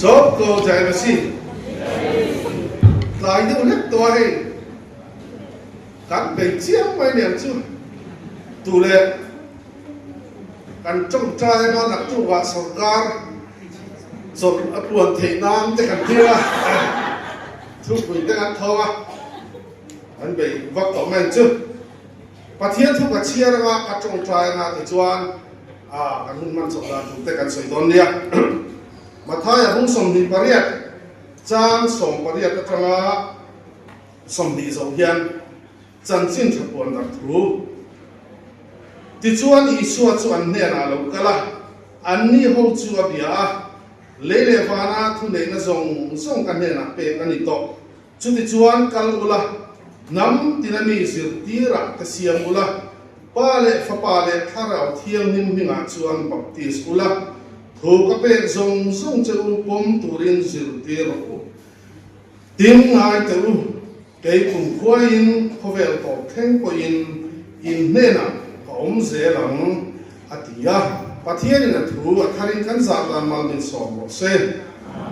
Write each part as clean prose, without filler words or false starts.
Sawpkaw Jai Masih tlai deuh hlek tawh a hei kan bei chiang mai nen chu tu leh kan tawngtai anga naktukah sorkar chawlh a puan theih nan te kan tir a, thupui te kan thawng a, kan bei vak tawh mai ang chu. Pathian thu ka chhiar anga ka tawngtai anga tichuan kan hun hman chawp dan tur te kan sawi dawn nia. Mathaia hung 28 chang 18 atanga 20 zawh hian chanchin tha puan darh thu. Tichuan Isua chu an hnenah a lo kal a, anni ho chu a bia a, Lei leh vana thuneihna zawng zawng ka hnenah pek a ni tawh. Chutichuan kal ula, hnam tina mi zirtirah te siam ula, Pa leh Fapa leh Thlarau Thianghlim hmingah chuan baptis ula, thu ka pek zawng zawng che u pawm turin zirtir rawh u. Tin ngai teh u, kei kumkhuaiin khawvel tawp thleng pawhin in hnenah ka awm zel ang, a ti a. Pathianin a thu a tharin kan zah dan mal min sawm rawh se.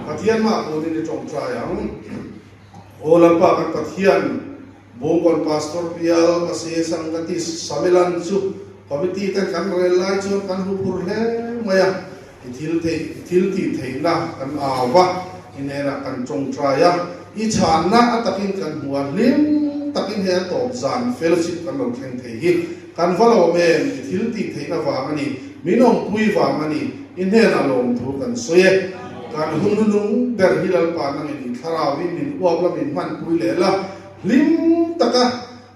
Pathian mah turin i tawngtai ang. Aw Lalpa kan Pathian, Bungkawn Pastor Bial Masi Sangati Samilan chu Committee ten kan rel lai chuan kan huphur hle mai a, i thil theih, i thil tih theihna kan au va, i hnenah kan tawngtai a, i chhanna a takin kan hmu a, hlim takin he a tawp zan fellowship kan lo thleng thei hi kan va lawm em, i thil tih theihna vang a ni, min awmpui vang a ni, i hnenah lawmthu kan sawi e. Kan hun hnunung ber hi Lalpa nangin i thlarauin min uap la min hmanpui leh la, hlim taka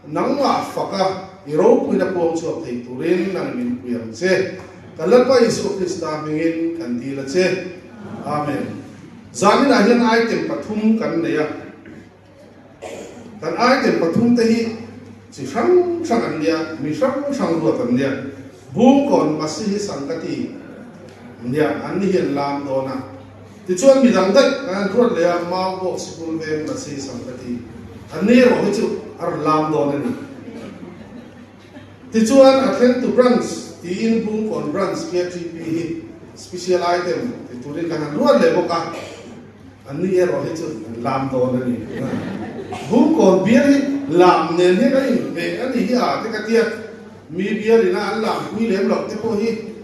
nangmah faka i ropuina puang chhuak thei turin nangin min pui ang che. Kan Lalpa Isua Krista hmingin kan dil a che. Amen. Zaninah hian item pathum kan nei a. Kan item pathum te hi chi hrang hrang an nia, mi hrang hrang ruat an nia. Bungkawn Masihi Sangkati nia an ni hi an lam dawn a. Tichuan mi dang daih kan han ruat leh a, Mau Bawk Sikul Veng Masihi Sangkati an ni erawh hi chu a rawn lam dawn a ni. Tichuan a thlengtu branch tiin Bungkawn Branch KTP hi special item ti turin kan han ruat leh bawk a. An ni erawh hi chu an lam dawn a ni. Bungkawn bial hi lam nen hian a inhmeh a ni hi a te ka tia. Mi bial ina an lampui lem loh te pawh hi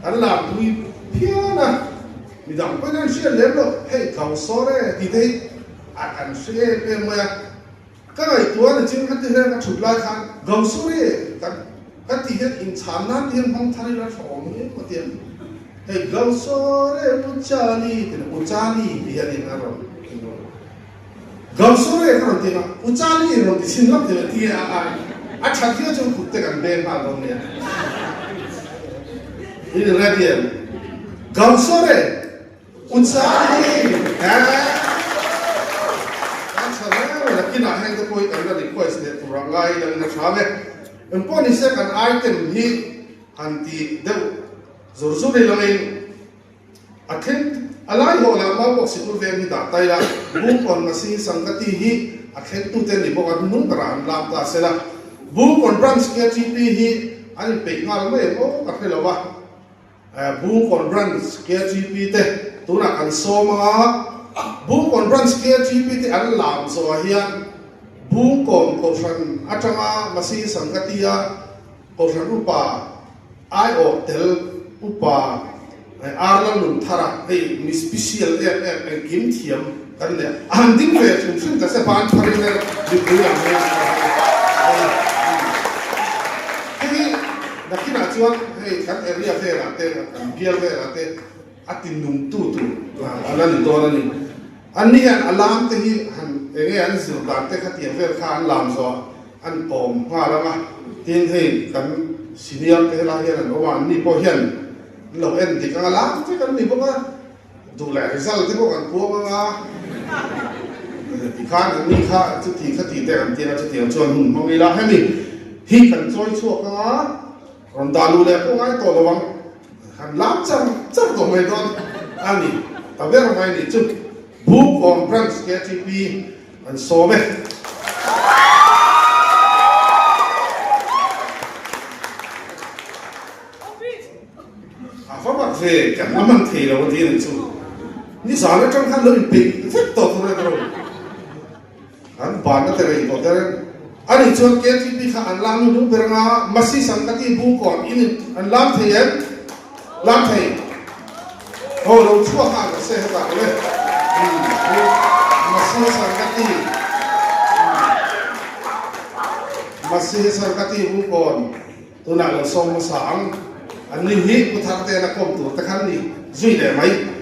an lampui phian a. Midang pawhin an hriat lem loh, hei kau sawr e tih te hi an hre em em mai a. Ka ngaihtuah ni chin ka ti hle ka thut lai khan gau sawr e kan ka tih hian inchhan nan te hian hmang thar ila tha awm hle maw tia. Hei gau sawr e Uchali tih na Uchali tih hian in a rawn gau sawr e ka rawn ti a Uchali rawn ti chhin lawk thei a ti a a that viau chuan kut te kan beng nghal dawn nia. In ready em? Gau sawr e Uchali eh a tha hle mai nakinah heng te pawh hi kan la request leh tur ah ngai ila in a tha ve. Engpawh ni se kan item hi han ti deuh Zur zur i langin a thleng a lai hawh lah mau pawh sikul veng hi dah tai la, Bungkawn Masi Sangkati hi a thlengtute ni bawk a hnung berah an lam ta sela. Bungkawn Branch KTP hi an inpeih nghal mai em aw ka hre lo a, Bungkawn Branch KTP te tunah kan sawm anga, Bungkawn Branch KTP te an lam zawhah hian Bungkawn Kohhran atanga Masi Sangkati-a Kohhran upa aiawh tel upa Arla Nunthara hei mi special em em engkim thiam kan nia a han ding ve hrim hrim ta se ban tharin le mipui ang hian hei hi nakinah chuan hei kan area velah te kan bial velah te a ti nung tu tur a la ni dawn a ni. An ni hian a lam te hi han enge an zir dan te kha tiang vel kha an lam zawh An kawm nghal ang a, tin hei kan senior te helai hian an awm a, anni pawh hian an lo en dik ang a, lam vek an ni bawk a, duh leh result te pawh kan puang ang a, tikhan anni kha chuti khati te kan tir a, chutiang chuan hun hmang ila hemi hi kan chawi chhuak ang a, rawn dah luh leh pawh ngai tawh lo ang, han lam char char tawh mai dawn a ni ta ber mai ni chu Book on Branch KTP An sawm e. A va mak ve, kan la man thei lo a ti a nih chu. Nizan atang khan lo inpeih vek tawh tur a ni lo. An ban a ti rei tawh der em? Ani chuan KTP kha an lam nu ber anga Masi Sangkati Bungkawn in an lam thei em? Lam thei. Aw lo chhuak a ka se hetah le. Masi Sangkati Masi Sangkati Bungkawn tunah lo sawm hmasa ang. An ni hi Pu Tharte na kawm tur te khan ni zui leh mai.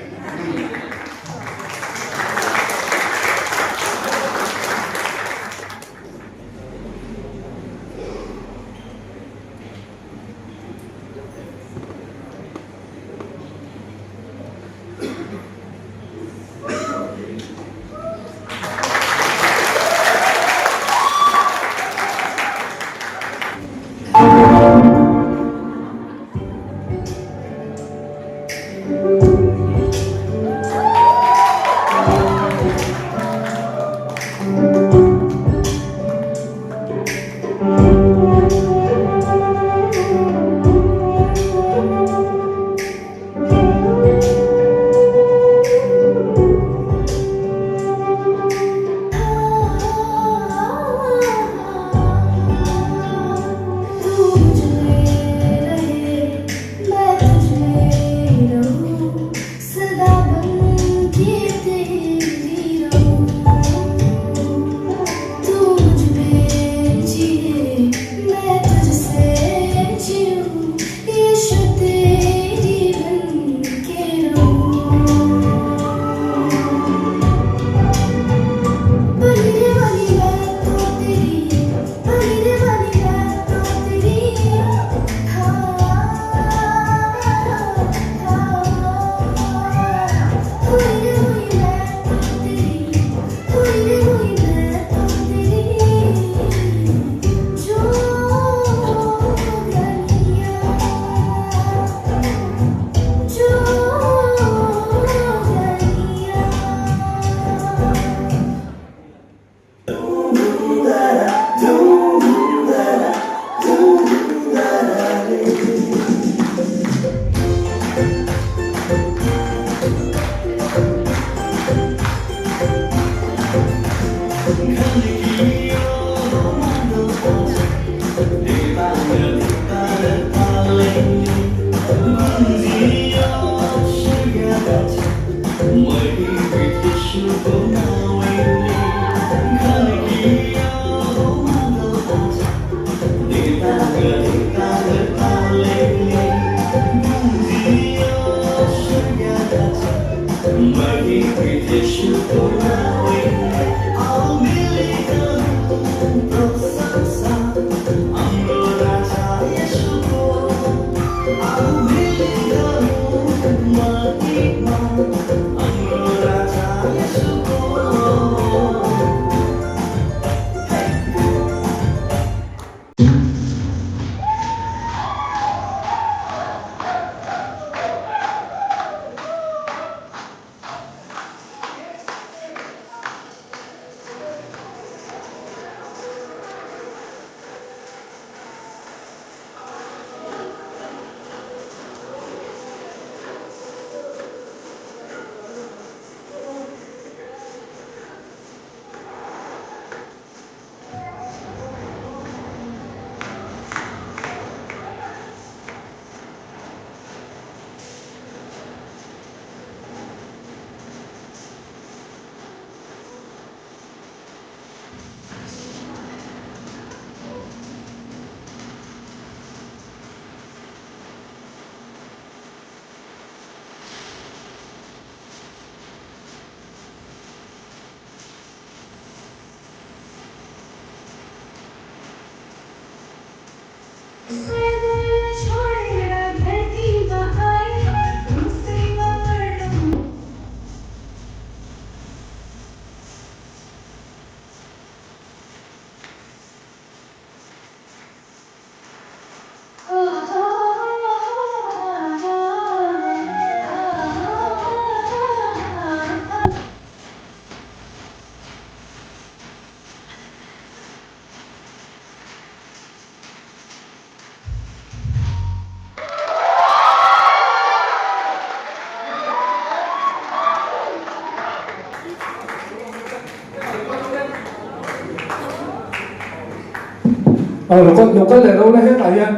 Aw lo kal lo kal leh ro la hetah hian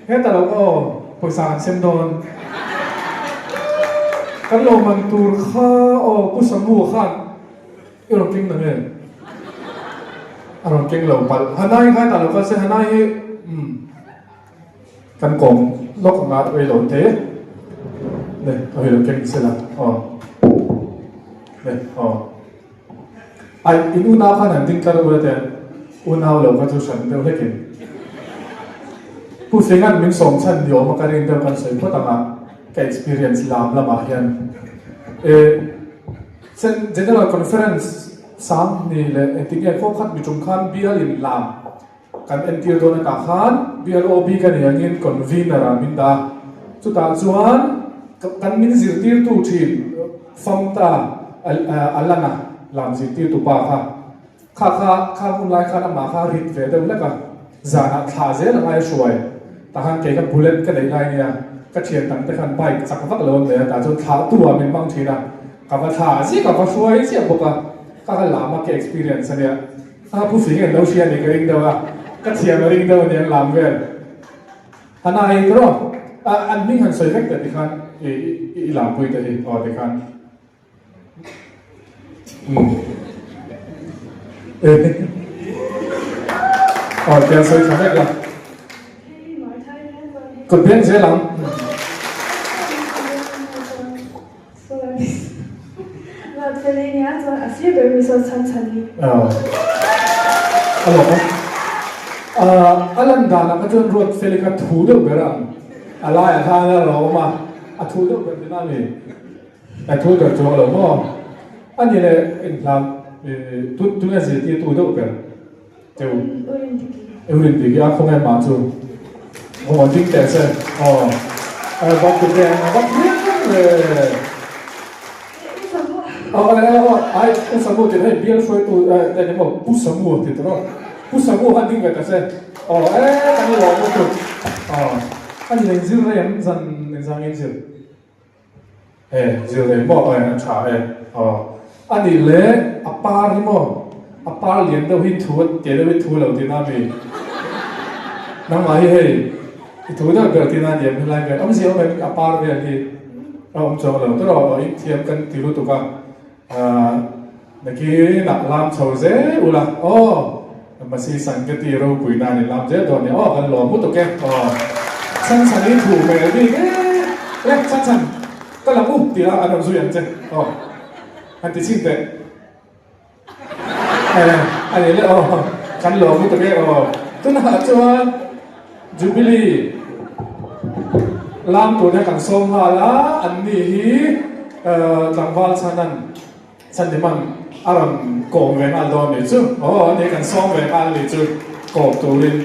hetah lo aw pawisa kan sem dawn. Kan lo man tur kha aw Pu Samu khan i rawn keng na nge? A rawn keng lo palh. Hanai kha hetah lo kal se Hanai hi umm kan kawm lawk anga rei lo te ne a hei lo keng se la aw ne aw. Ai, in unau khan han ding tlar ula te, unau lo kha chu hran deuh hlekin. Pu Fingan min sawm chhan ni awm a ka rin deuh kan sawi phawt ang a, ka experience lam lamah hian. E, General Conference sang ni leh engtin nge khaw khat mi tum khan bial in lam kan entir dawn atah khan bial OB ka ni angin convener ah min dah a, chutah chuan kan min zirtirtu thin Famta Alana lam zirtirtu pa kha kha kha kha hun lai khan amah kha rit ve deuh hlek a, zanah thla zel a ngai a hruai tah khan kei kha bullet ka neih lai nia ka thian dang te khan bike chak vak lo an nei a tah chuan thlah tu ah min hmang thin a, ka va thla ziak a va hruai chiah bawk a, ka kha lam a ka experience ania. A pu fing en lo hria ni ka ring deuh a, ka thiam a ring deuh a ni an lam vel. A na ei tawh a, an hming han sawi vek teh tikhan i i lampui te hi aw tikhan. Umm. Aw tiang sawi tha vek la. Kut beng zel ang. A lawm a, a lan danah kha chuan Ruat Feli kha thu deuh ber ang, a laiah khan a lo awm a, a thu deuh ber tina mi, a thu ber chuang lo maw? A ni leh inhlam tunge zirtirtu deuh ber teu? Eurin Diki a khawnge mah chu khawngaw ding teh che aw vak tu te ang vak riau le aw aw ai u samu ti hei bial hruai tu eh ni maw pu samu ti tawh pu samu han ding ve ta che aw e kan lawm lutuk aw ani leng zir rei ang zan engzang in zir E, zir rei maw? E, a tha e. Aw. A nih le, a par hi maw? A par lian deuh hi thu a te deuh hi thu lo tihna a mi? Nangmah hi hei, i thu deuh ber tihna a ni em helai vel? Awmzia awm em a par vel hi a awm chuang lo. Tawrh aw, in thiam kan ti lutuk a. Nakinah lam chho zel ula aw Masi Sangketi ropui nan in lam zel dawn nia aw kan lawm lutuk e aw Chhan chhan i thu hmel bik e e chhan chhan ka lam u tih la an rawn zui ang che aw han ti chhin teh e a ni le aw kan lawm lutuk e aw tunah chuan Jubilee lam tur hian kan sawm nghal a an ni hi tlangval chhanan Chhandiman a rawn kawm ve nghal dawn nih chu aw ani kan sawm ve nghal nih chu kawm turin.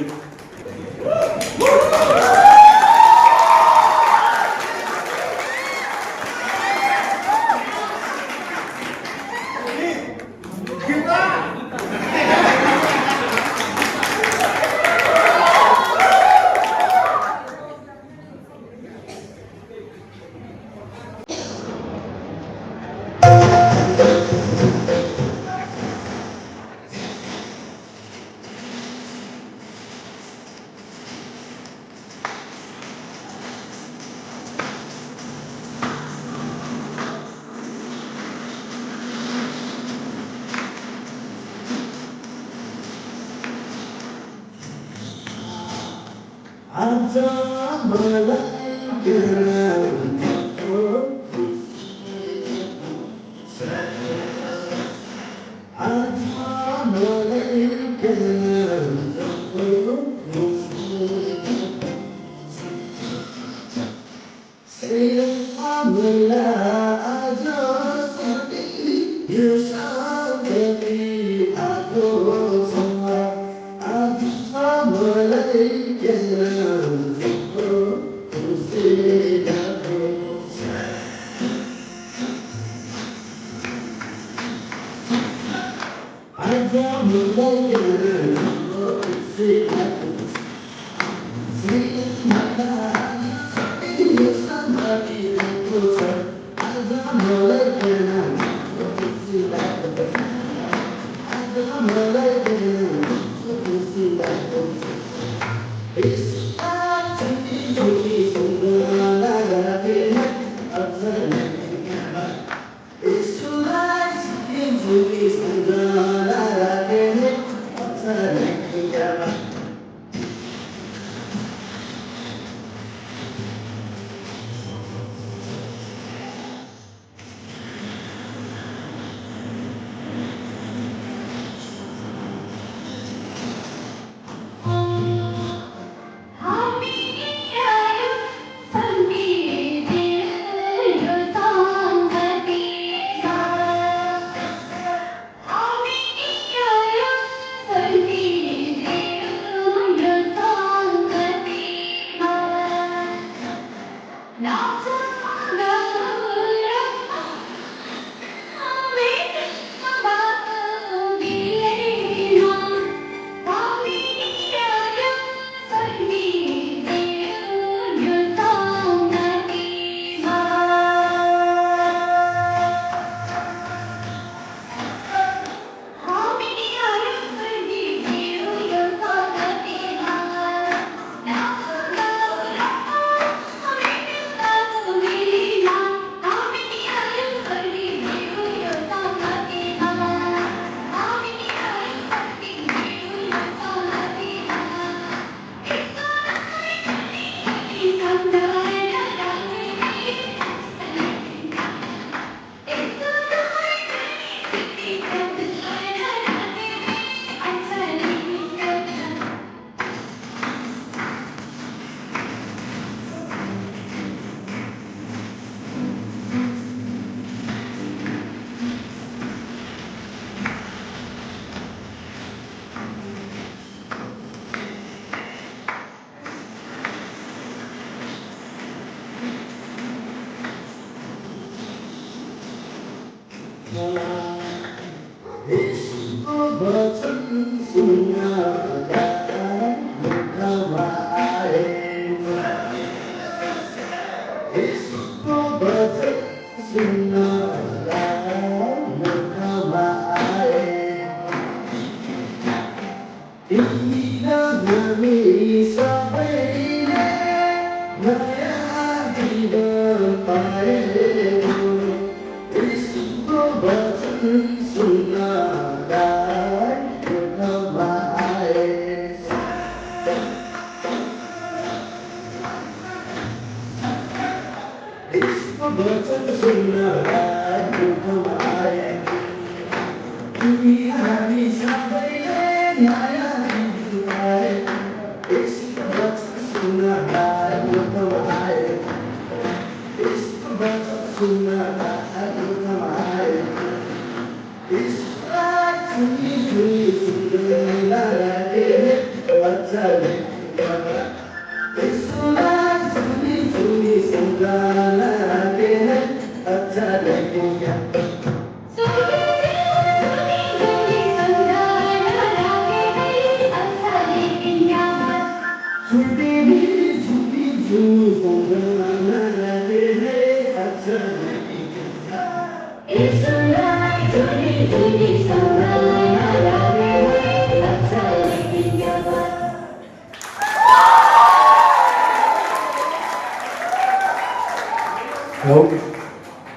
Lo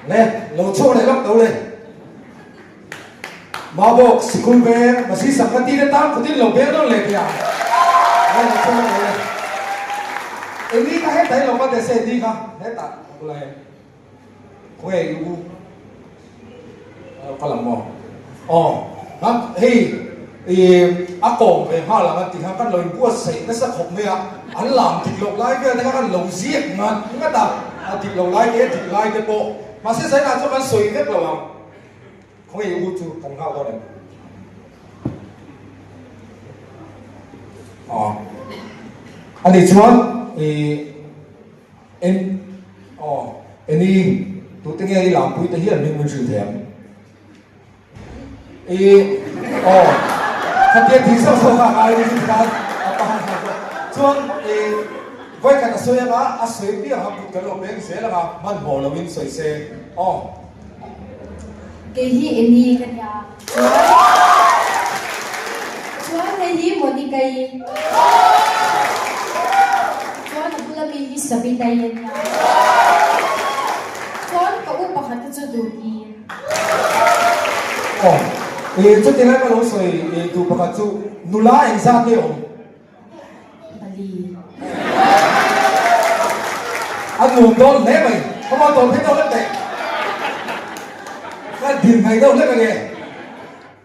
le lo chhuak leh lawk tho le. Mabawk sikul veng Masi Sanghati te tan khutin lo beng dawn leh thei ang. Le lo chhuak lawk tho le. Eng ni kha hetah hi lo kal teh se ni kha hetah a bulah hian. Khawnge i u a lo kal ang maw? Aw ha hei ih a kawm ve nghal ang an ti kha kan lo inbuatsaih nasa khawp mai a, an lam dik loh lai vel te kha kan lo ziak ngat ngat a, a dik loh lai te dik lai te pawh mahse zainah chuan kan sawi vek lo ang. Khawnge i u chu kan nghak dawn em? Aw ani chuan ih En aw Eni tute nge i lampui te hian hming min hrilh thei ang? I aw khatia thing sauh sauh kha a ngai rin khan a pa han nghak a chuan i vawikhat a sawi anga a sawi piang a kut kan lo peng zel anga hmanhmawh loin sawi se aw. Kei hi Eni ka nia. Chuan hei hi Monica-i. Dindai a nia. Chuan ka u pakhat te chu Duhi. Aw, e chuti lai ka lo sawi duh pakhat chu nula engzat nge awm? Bali. A nuam dawn hle mai. Come on, tawn phei deuh hlek teh. Ka din ngai deuh hlek ange.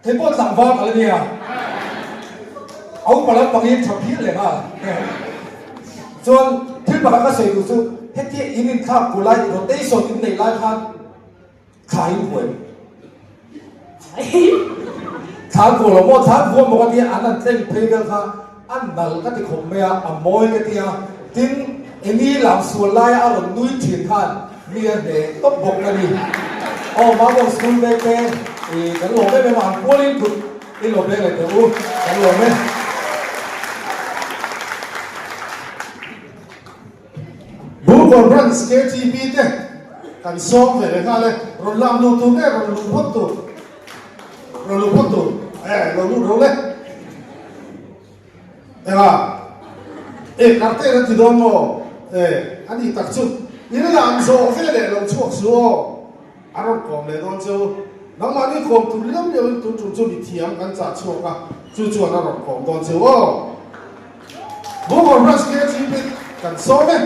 Hei pawh tlangval ka la nia. A upa lampang hi tha phian leh nghal. Chuan thil pakhat ka sawi duh chu hetia in inthlak ku lai rotation in neih lai khan thla in huai. Thla an vuah lo maw? Thla an vuah maw ka tia an han tleng phei vel kha a nal ka ti khawp mai a, a mawi ka tia. Tin, Eni lam sual laia a rawn nui thin khan mi a hneh tawp bawk ka ni. Aw Mamawh School vek te i kan lawm em em a, an pualin kut i lo beng leh teh u, kan lawm e. Bungkawn Branch KTP te kan sawm ve leh nghal e, rawn lam luh tur nge rawn luh phawt tur, rawn luh phawt tur, e lo lut ro le. Enga? E karte an ti dawn maw? E a ni tak chu in lam zawh ve leh lo chhuak su aw, a rawn kawm leh dawn che u. Nangmahni kawm tur liau liau in tun tum chu mithiam kan chah chhuak a, chu chuan a rawn kawm dawn che u aw. Bungkawn Branch KGP kan sawm e.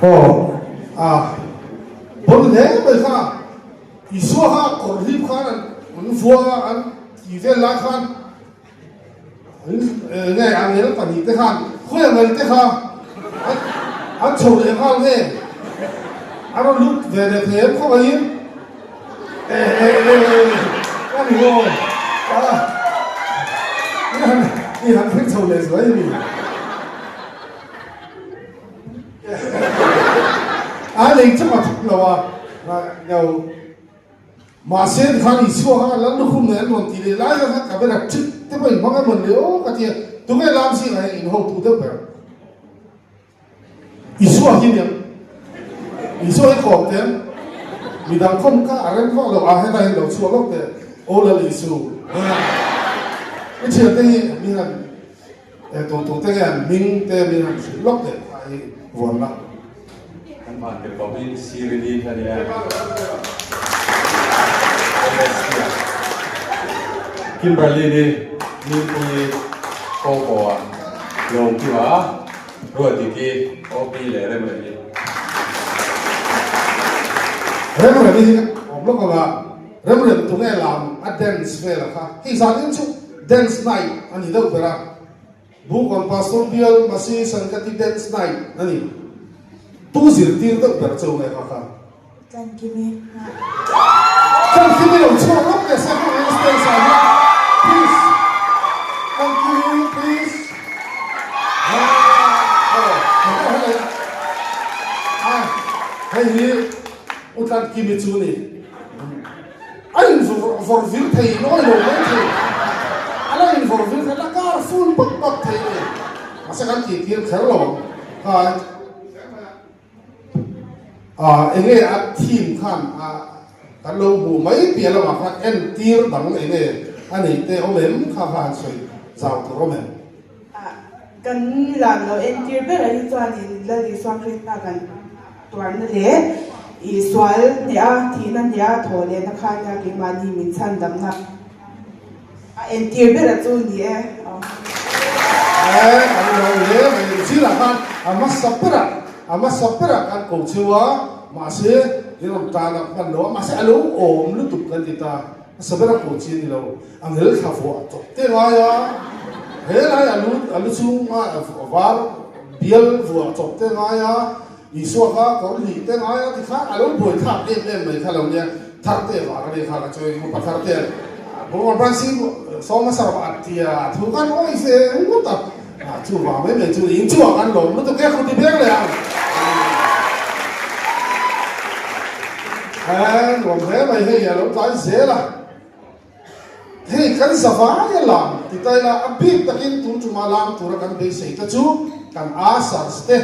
Aw a bon hle mai kha Isua kha kawr hlip khan an vua a an ti vel lai khan nge a ngel pahnih te khan khawi a ngel te kha an chho leh nghal nge a rawn lut ve leh thei em khawngaihin a ni maw i han thleng chho leh zuai a ni. A lei chu ka thuk lo a, no. Mahse tikhan Isua kha Lal lukhum nen an rawn ti leh lai kha camera trick te pawh in hmang emaw ni aw ka ti a, tunge lam zingah hian in hotu deuh ber? Isua hi nia, Isua hi kawm teh midang khawm kha a rem vak lo a hetah hian lo chhuak lawk teh aw Lal Isu i thiante hi min han Tu tu te nge an hming te min han hrilh lawk teh kha hi vawn la. Kan van tir ko hi Sirini kha nia. MSC-a Kimberly ni Nilpui Kawkaw-a Lawmkima Ruatdiki OP leh Remremi. Remremi hi awm lawk anga Remrem tunge lam a dance vel a kha hei zanin chu Dance night a ni deuh ber a, Bukon Pastor Bial Masi Sankati Dance night a ni. Tu zirtir deuh ber chu nge kha kha? Tlankimi. Tlankimi lo chhuak lawk teh se khaw in stage ah hian please Tlankimi please. Hei hi U Tlankimi chu ni. A invawrh vir thei nawi lo mai thei, a la invawrh vir thei, la kar full pap pap thei a ni. Mahse kan tih tir kher lo ang kha ah enge a theme khan ah kan lo hmuh mai piah lamah khan entir dang enge a neih te awm em kha kha han sawi zau tur awm em? Ah kan lam lo entir berah hi chuanin Lal Isua Krista kan Tuarna leh i sual hneha thihna hneha thaw lehna kha nia keimahni min chhandamna a entir ber a chu ni e. E kan lo hle mai ni zirah khan a hmasa berah a hmasa berah kan ko cheu a mahse i rawn tan a hman lo a mahse a lo awm lutuk kan ti ta hmasa bera ko chi a ni lo a ngel thla vuah chawp te ngai a he lai a lu a lu chunga var bial vuah chawp te ngai a. Isua kha kawr hnih te ngai a ti khan a lo buai thlak em em mai kha lo nia, thar te vang a nih kha ka chawi upa thar te Bawngkawn Branch hi sawm hmasa rawh a tia thu khan awi fe ngawt a, chu vang mai mai chu in chungah kan lawm lutuk e khuti beng leh ang he nuam hle mai hei a lo tlai zel a. Hei kan zavai a lam ti ta ila a bik takin tun tuma lam tura kan beisei te chu kan ushers te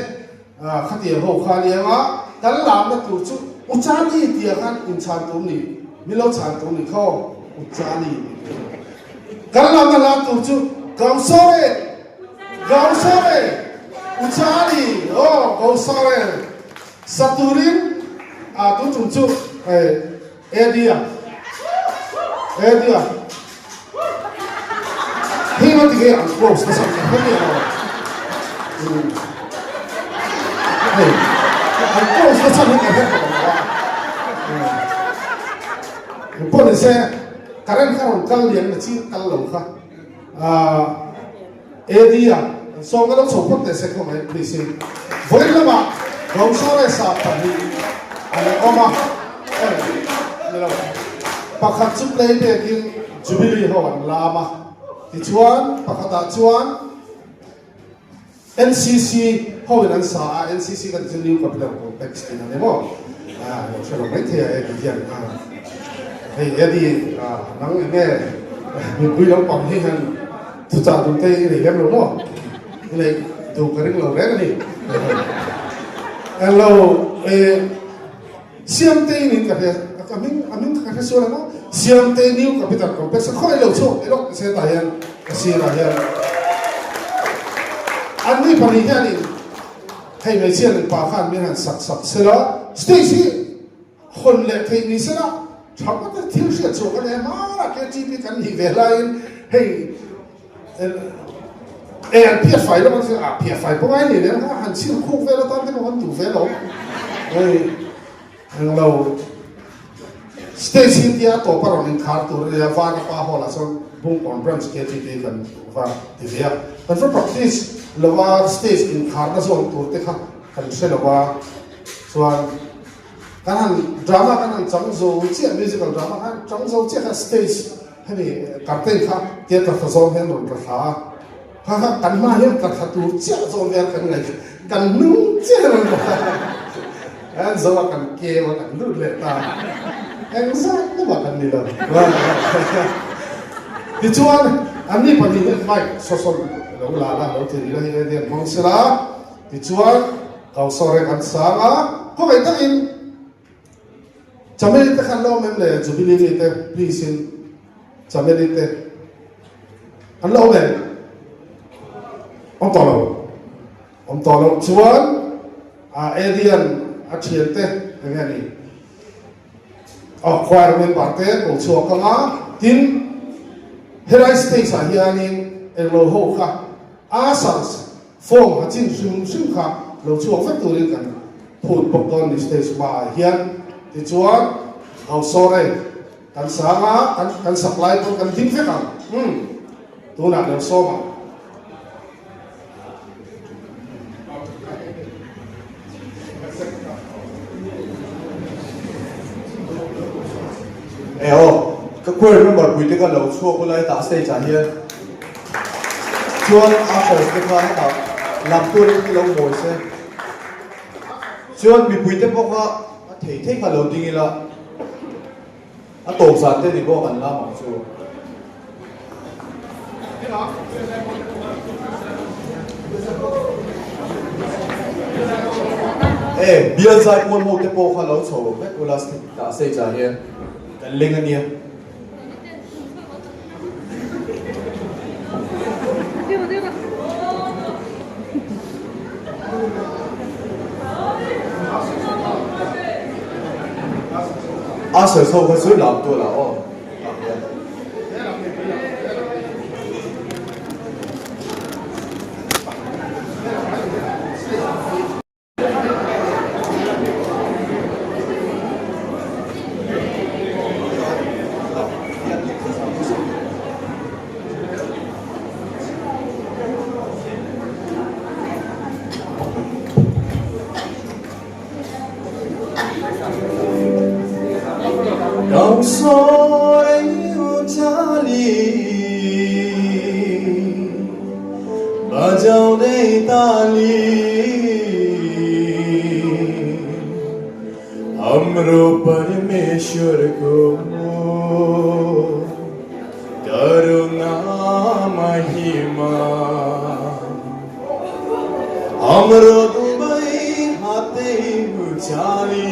khatiang ho kha ania nga kan lamna tur chu Uchani tia khan inchhan tur ni min lo chhan tur ni kha aw Uchani tih tur kan lamna lam tur chu Gausore Gausore Uchani aw Gausore sa turin a tun tum chu hei Eddie-a Eddie-a Hei nga tinge an close nasa ka hre miah lo Hei an close nasa hi ka hre tawh lo a Engpawh ni se current kha rawn kal lian na chi kal lo kha Eddie-a an sawm ka lo chho phawt teh se khawngaih please in vawiin lamah Gauchores-a pahnih an awm a, ni lo, pakhat chu playback in Jubilee ho an lam a, tichuan pakhatah chuan NCC ho in an sa a, NCC kan tih chu New Capital Complex tih a ni maw? Lo hre lo mai thei a Eddie hian hei Eddie nang eng nge mipui lo pang hi hian thuchah duh te i nei lem lo maw? I neih duh ka ring lo reng a ni. Hello Siamtei niin ka hria a hming a hming ka hre sual ang a Siamtei New Capital Complex a khawi lo chhuak leh lawk se tah hian ka sirah hian anni pahnih hianin hei hmeichhia leh pa khan min han sak sak sela stage hi hawn leh theih ni sela tha ngawt a thil hriat chhuah ka nei a hmanah KTP kan nih ve laiin hei. E an phiat fai lo an tia, ah phiat fai pawh ngai ni leh a han chhir khuk vel atan te pawh kan duh ve lo. Hei englo stage hi tia a tawp a rawn inkhar tur a nia, Vanapa hall ah chuan Bungkawn branch KTP kan va ti ve a, kan va practice lo a stage inkharna zawn tur te kha kan hre lo a, chuan kan han drama kan han chang zo chiah musical drama khan chang zo chiah kha stage hemi curtain kha theatre tha zawng hian rawn tla thla a, kha kha kan hma hian tla thla tur chiah zawng vel kan ngaih kan hnung chiah hian rawn tla thla a, an zo a kan keu a kan lut leh ta engzat lamah kan ni lo tichuan anni pahnih hian mic saw sawn lo la la lo ti rih la hei hian hmang sela tichuan Kausawre kan sang a, khawngaih takin Chameli te khan la awm em le Jubilee mi te please in Chameli te an la awm em? Awm tawh lo. Awm tawh loh chuan a Edian a thian te eng nge ni? Aw choir member te ko chhuak ang a, tin helai stage ah hianin englo ho kha ushers Form ha chin hrim hrim kha lo chhuak vek turin kan phut bawk dawn ni stage hmaah hian. Tichuan Hausawre kan sang a, kan kan sak lai pawn kan ding vek ang. Umm tunah lo sawm ang. E aw, ka choir member puite kha lo chhuak ula hetah stage ah hian. Chuan ushers te kha hetah lam turin hi lo mawi se. Chuan mipui te pawh kha a thei thei kha lo ding ila a tawp zan te ni bawk an lam ang chu. E bial zai pawl ho te pawh kha lo chho vek ula tah stage ah hian kan leng ania. Ushers ho kha chu lam tual ah aw. हाम्रो परमेश्वरको करुणा महिमा हाम्रो दुवै हातै उचाली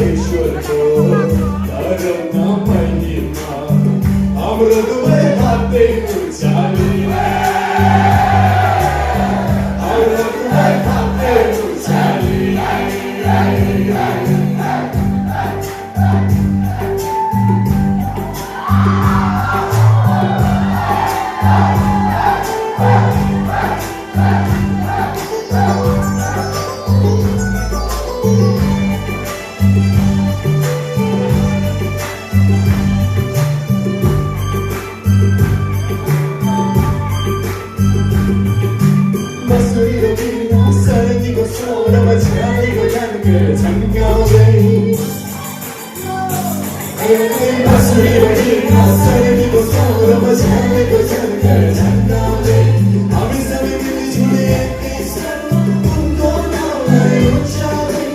परमेश्वर को करो ना महिमा हाम्रो दुवै हातै उचाली हाम्रो दुवै हातै उचाली बाँसुरी र वीणा सारङ्गीको स्वरमा झ्यालीको गानको झन्काउँदै बाँसुरी र वीणा सारङ्गीको स्वरमा झ्यालीको गानको झन्काउँदै हामी सबै मिलिजुली एकैसाथ उनको नामलाई उचाल्दै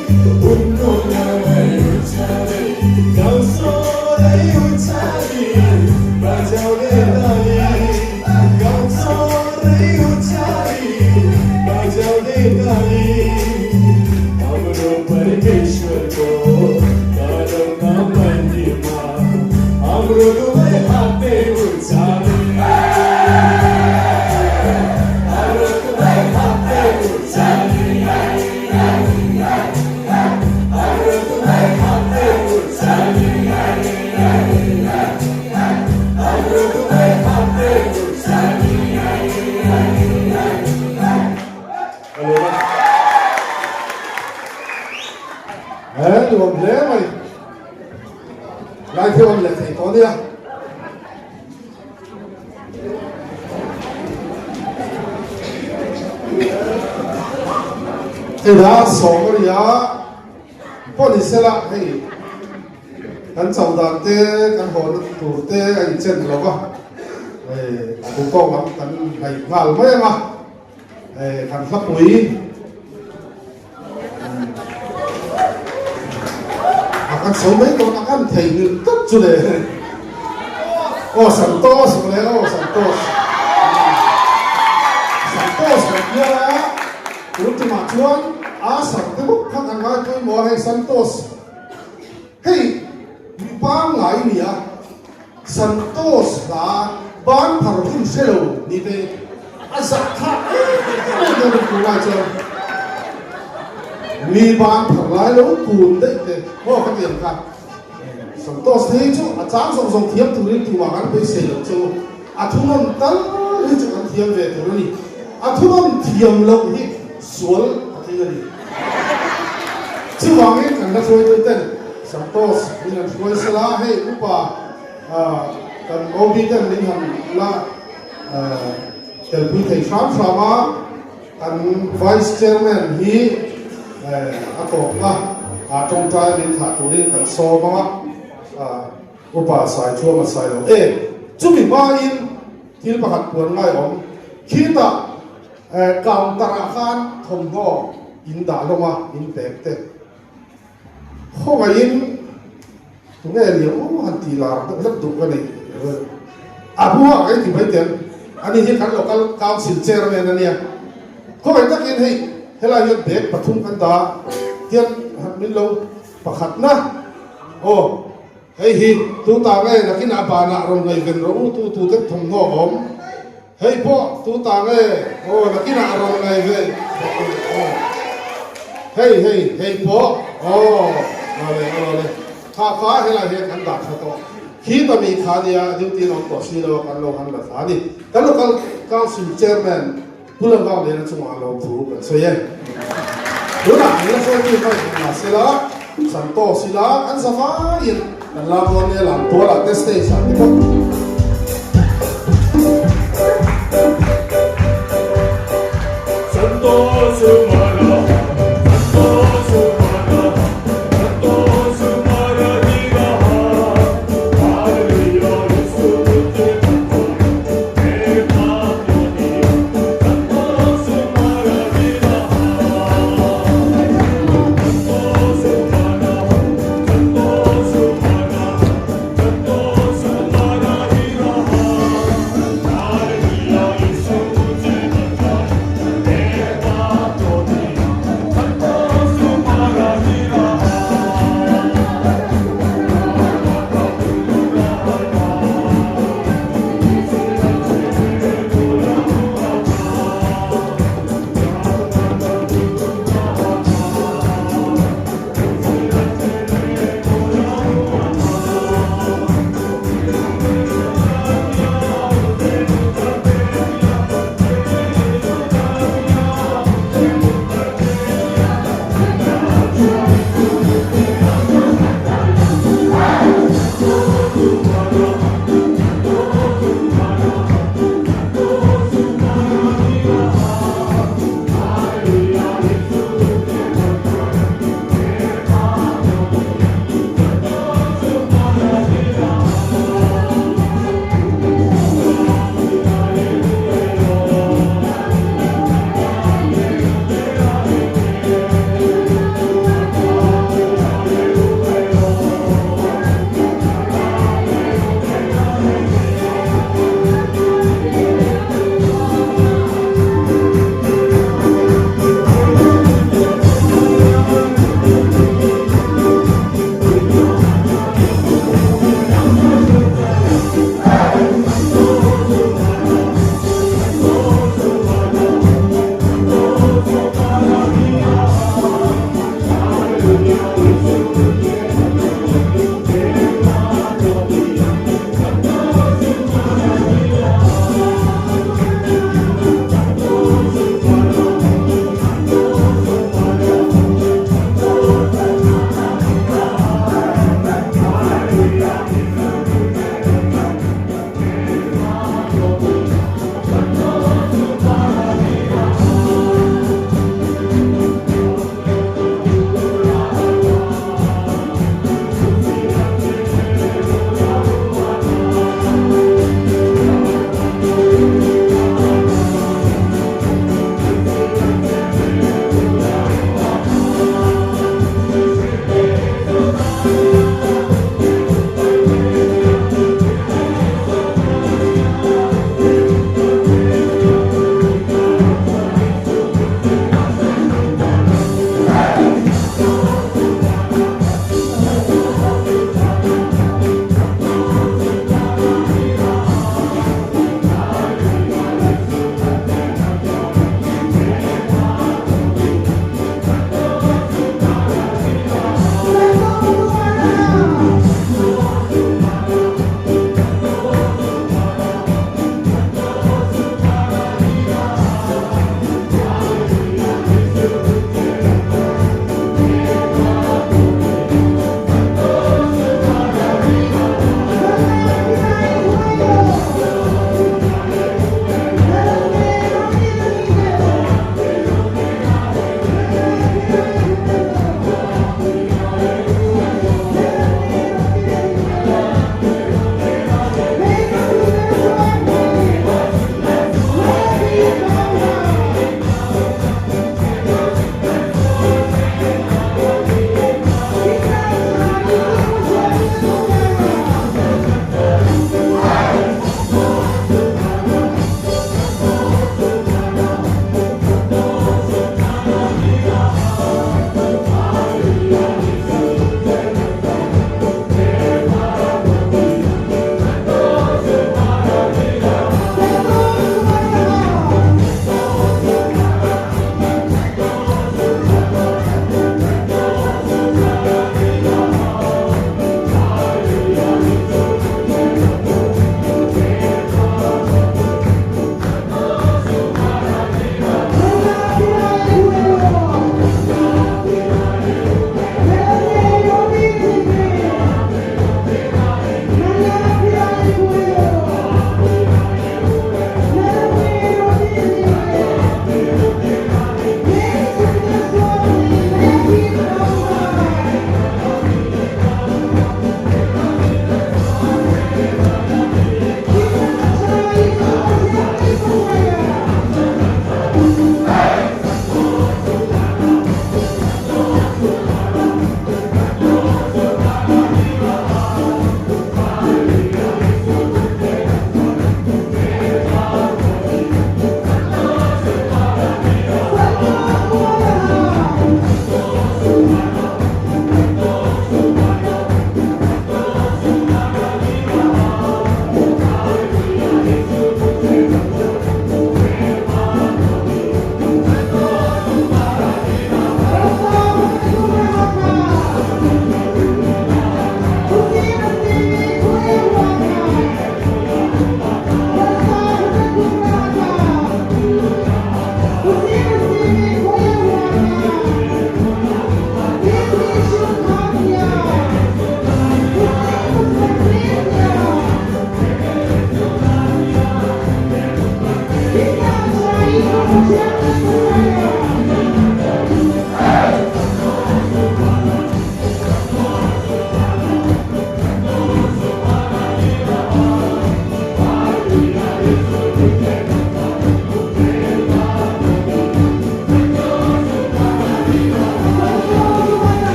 उनको नामलाई उचाल्दै गाउँ स्वरै उचाली बजाउँदै ताली गाउँ स्वरै उचाली बजाउँदै ताली हाम्रो परमेश्वरको गरौँ न महिमा हाम्रो दुवै हातै उचाली हाम्रो दुवै हातै उचाली हाम्रो दुवै हातै उचाली हाम्रो दुवै हातै उचाली Ka lawm a. He nuam hle mai. Lai thil an leh thei tawh ania. Hei la sawm a ria pawh ni sela hei kan cho dan te kan haw na tur te a inchen lo va hei a duh tawk lam kan ngaih nghal mai ang a. Kan hlapui a kan chho mai dawn a kan thei ngil tlat chu le aw Santos le aw Santos Santos kan bial a tun tumah chuan a sam te bawk kha kan ngai pawimawh a hei Santos hei mi pangngai a ni a. Santos hla ban phar hun hre lo ni te a zah thlak em em dawn a tunlai chuan mi ban phar lai lo kun daih te maw ka ti ang kha. Santos te hi chu a chang zawng zawng thiam turin tumah kan beisei loh chu a thunawn tal hi chu kan thiam ve tur a ni. A thunawn thiam loh hi sual a tling a ni. Chuvangin kan la hruaitu ten Santos min han hruai sela, hei upa kan OB ten min han la telpui thei hram hram a, kan Vice Chairman hi a tawpna tawngtai min thlah turin kan sawm ang a, upa Saithuam a sai lo e. Chumi hmain thil pakhat puan ngai awm khitah counter ah khan thawmhnaw in dah hlawm a, in pek te. Khawngaihin tunge liam u han tih lar deuh hlek duh ka nei a hnuah ka inti mai teh ani hi kan local council chairman a nia khawngaih takin hei helai hian bag pathum kan dah hian han min lo pakhatna aw hei hi tu ta nge nakinah banah rawn ngaihven rawh u tu tu te thawmhnaw a awm. Hei pawh tu ta nge aw nakinah a rawn ngai ve aw hei hei hei pawh aw awle awle kha kha helai hian kan dah tha tawh khi ta mi kha nia duty an awm tawh si lo kan lo han la thla a ni kan local council chairman Pu Lalvang Liana chungah lawmthu kan sawi e tunah an la hruaitu mai hmu mah sela Santosh ila kan za vaiin kan lam dawn nia lam tualah te stage ah te pawh.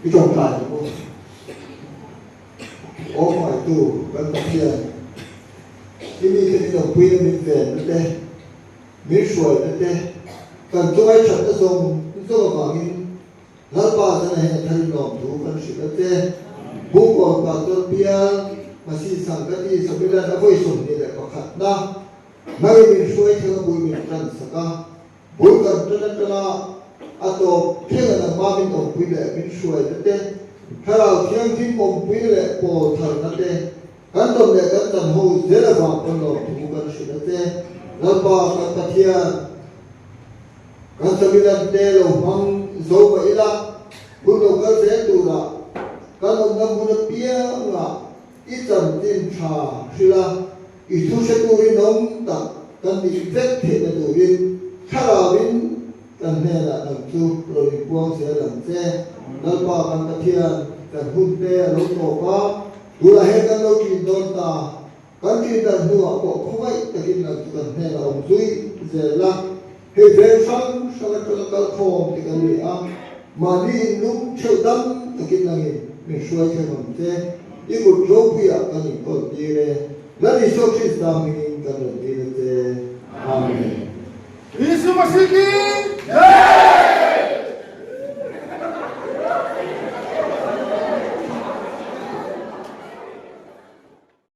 I tawngtai ang u. Aw hmaitu kan Pathian, i mite min awmpuina min venna te, min hruaina te, kan chungai thatna zawng zawng avangin Lalpa zana hian a tharin lawmthu kan hrilh a che. Bungkawn Pastor Bial Masi Sangkati Samilan a vawi 21 na nangin min hruai thleng a bul min tan sak a, bul kan tan atanga a tawp thleng a nangma min awmpui leh min hruaina te, Thlarau Thianghlim awmpui leh pawl tharna te, kan tawn leh kan chan ho zel avang pawn lawmthu kan hrilh a che. Lalpa kan Pathian. Kan Samilan te lo hmang zo mah ila, hun lo kal zel turah kan awmna hmun apiangah i chanchin tha hrilh a, i thu hre turin awm tak kan nih vek theihna turin Thlarauin kan hnenah nang chu rawn inpuang zel ang che. Lalpa kan Pathian, kan hun te a lo tawp a, tunah hian kan lo tlin dawn ta. Kan tih dan hnuah pawh khawngaih takin nang chu kan hnenah awm zui zel la, hei veng hrang hrang atanga kal khawm te kan ni a, mahni inlum theuh dam takin nangin min hruai thleng ang che, i kut ropuiah kan inkawl tir e. Lal Isua Krista hmingin.